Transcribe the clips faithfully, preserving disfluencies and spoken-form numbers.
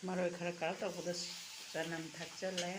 ꯃꯔꯣꯏ ꯈꯔ ꯀꯔꯞ ꯇꯧꯕꯗ ꯆꯅꯝ ꯊꯥꯛꯆꯜꯂꯦ꯫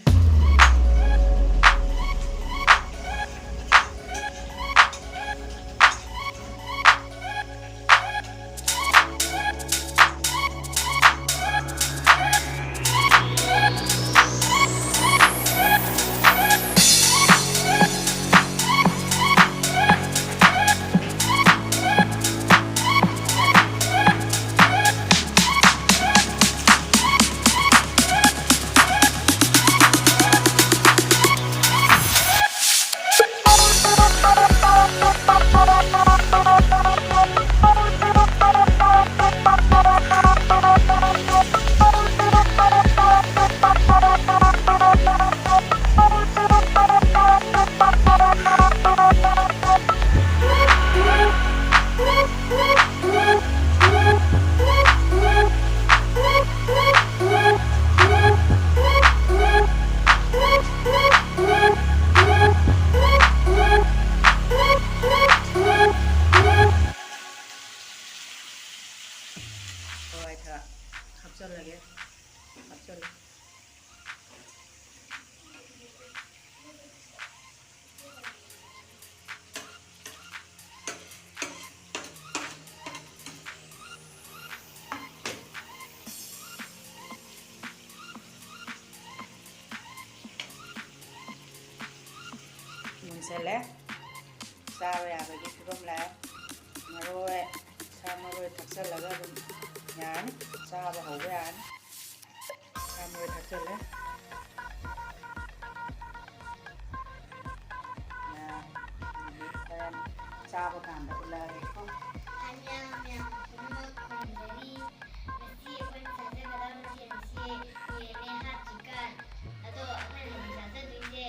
ꯍꯋꯥꯏ ꯊ꯭ꯔꯥꯛ ꯍꯥꯞꯆꯜꯂꯒꯦ꯫ ꯍꯥꯞꯆꯜꯂꯦ꯫ ꯃꯨꯟꯁꯜꯂꯦ꯫ ꯆꯥꯕ ꯌꯥꯕꯒꯤ ꯐꯤꯕꯝ ꯂꯥꯛꯑꯦ꯫ ꯃꯔꯣꯏ, ꯁꯥ ꯃꯔꯣꯏ ꯊꯥꯛꯆꯜꯂꯒ ꯑꯗꯨꯝ ꯌꯥꯔꯅꯤ, ꯆꯥꯕ ꯍꯧꯕ ꯌꯥꯔꯅꯤ꯫ ꯁꯥ ꯃꯔꯣꯏ ꯊꯥꯛꯆꯜꯂꯦ꯫ ꯌꯥꯔꯅꯤ꯫ ꯑꯗꯨꯗꯤ ꯍꯣꯔꯦꯟ ꯆꯥꯕ ꯀꯥꯟꯗ ꯎꯠꯂꯛꯑꯒꯦꯀꯣ꯫ ꯍꯥꯏ ꯃꯌꯥꯝ, ꯃꯌꯥꯝ ꯄꯨꯝꯅꯃꯛ ꯈꯨꯔꯨꯝꯖꯔꯤ꯫ ꯉꯁꯤ ꯑꯩꯈꯣꯏꯅ ꯆꯥꯖꯒꯗꯕ ꯃꯊꯦꯜ ꯑꯁꯤ ꯌꯦꯟꯅꯦ, ꯍꯥꯞ ꯆꯤꯛꯀꯟ꯫ ꯑꯗꯣ ꯑꯩꯈꯣꯏꯅ ꯍꯧꯖꯤꯛ ꯆꯥꯖꯗꯣꯏꯁꯦ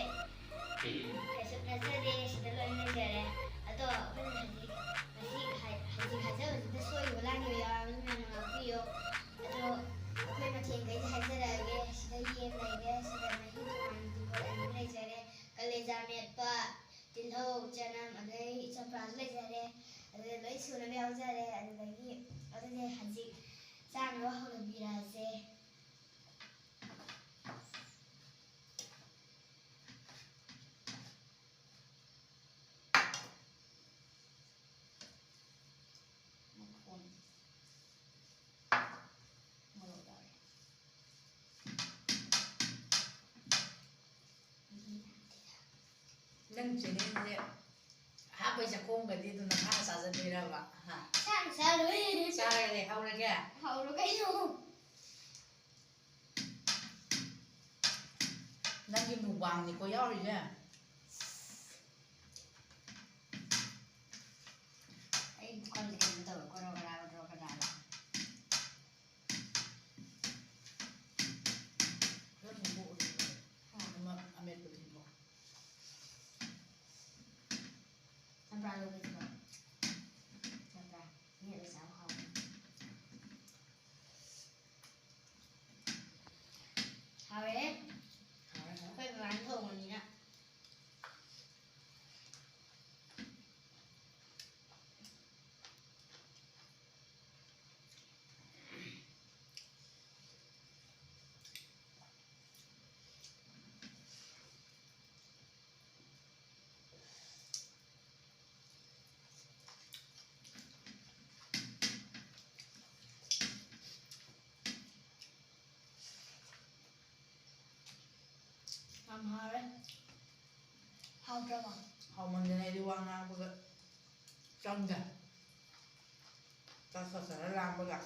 ꯀꯩꯁꯨ ꯅꯠꯆꯗꯦ, ꯁꯤꯗ ꯂꯣꯏ ꯂꯩꯖꯔꯦ꯫ ꯑꯗꯣ ꯑꯩꯈꯣꯏꯅ ꯍꯧꯖꯤꯛ ꯉꯁꯤ ꯍꯥꯏ-, ꯍꯧꯖꯤꯛ ꯍꯥꯏꯖꯕꯁꯤꯗ ꯁꯣꯏꯈꯤꯕ ꯂꯥꯟꯈꯤꯕ ꯌꯥꯎꯔꯕꯗꯤ ꯃꯌꯥꯝꯅ ꯉꯥꯛꯄꯤꯌꯨ꯫ ꯑꯗꯣ ꯑꯩꯈꯣꯏ ꯃꯊꯦꯜꯈꯩꯁꯦ ꯍꯥꯏꯖꯔꯛꯑꯒꯦ꯫ ꯁꯤꯗ ꯌꯦꯟ ꯂꯩꯔꯦ, ꯁꯤꯗ ꯃꯍꯤ ꯇꯣꯉꯥꯟꯅ ꯇꯤꯡꯀꯣꯠ ꯑꯅꯤ ꯂꯩꯖꯔꯦ, ꯀꯂꯦꯖꯥ ꯃꯦꯠꯄ, ꯇꯤꯜꯍꯧ, ꯆꯅꯝ, ꯑꯗꯩ ꯆꯝꯄ꯭ꯔꯥꯁꯨ ꯂꯩꯖꯔꯦ꯫ ꯑꯗꯨꯗ ꯂꯣꯏ ꯁꯨꯅꯕ ꯌꯥꯎꯖꯔꯦ꯫ ꯑꯗꯨꯗꯒꯤ ꯑꯗꯨꯗꯤ ꯍꯧꯖꯤꯛ ꯆꯥꯅꯕ ꯍꯧꯗꯣꯛꯄꯤꯔꯛꯑꯁꯦ꯫ ꯆꯦꯅꯦꯜꯁꯦ ꯍꯥꯞꯄꯩ ꯆꯥꯛꯈꯣꯝꯒꯗꯤ ꯑꯗꯨꯝ ꯅꯈꯥ ꯆꯥꯖꯗꯣꯏꯔꯕ? ꯍꯥ? ꯆꯥꯛ ꯆꯥꯔꯣꯏ꯫ ꯆꯥꯔꯒ ꯂꯩꯍꯧꯔꯒꯦ? ꯍꯧꯔꯣ ꯀꯩꯅꯣ꯫ ꯅꯪꯒꯤ ꯃꯨꯛꯕꯥꯡꯅꯤꯀꯣ ꯌꯥꯎꯔꯤꯁꯦ꯫ ꯑꯩ ꯄꯨꯈꯝꯁꯦ ꯀꯩꯅꯣ ꯇꯧꯋꯦ, ꯀꯣꯔꯣ ꯀꯔꯥ, ꯀꯣꯔꯣ ꯀꯔꯥ꯫ ꯈꯔ ꯁꯨꯝ ꯄꯣꯛꯑꯣ꯫ ꯍꯥ? ꯑꯃ ꯑꯃꯦꯠꯄꯗꯨ ꯁꯤꯕꯣ꯫ ꯆꯝꯄ꯭ꯔꯥ ꯂꯧꯒꯦ ꯁꯤꯕꯣ꯫ ꯆꯝꯄ꯭ꯔꯥ ꯃꯦꯠꯂ ꯆꯥꯕ ꯍꯥꯎꯕꯅꯤ꯫ ꯍꯥꯎꯔꯦ꯫ ꯍꯥꯎꯔꯦ, ꯍꯥꯎꯔꯦ꯫ ꯑꯩꯈꯣꯏ ꯃꯃꯥꯅ ꯊꯣꯡꯕꯅꯤꯅ꯫ ꯌꯥꯝ ꯍꯥꯎꯔꯦ꯫ ꯍꯥꯎꯇ꯭ꯔꯕꯣ? ꯍꯥꯎꯃꯟꯗꯅ ꯑꯩꯗꯤ ꯋꯥ ꯉꯥꯡꯕꯒ ꯆꯪꯗꯦ꯫ ꯆꯥꯛ ꯆꯥꯛ ꯆꯥꯔ ꯂꯥꯡꯕꯒ꯫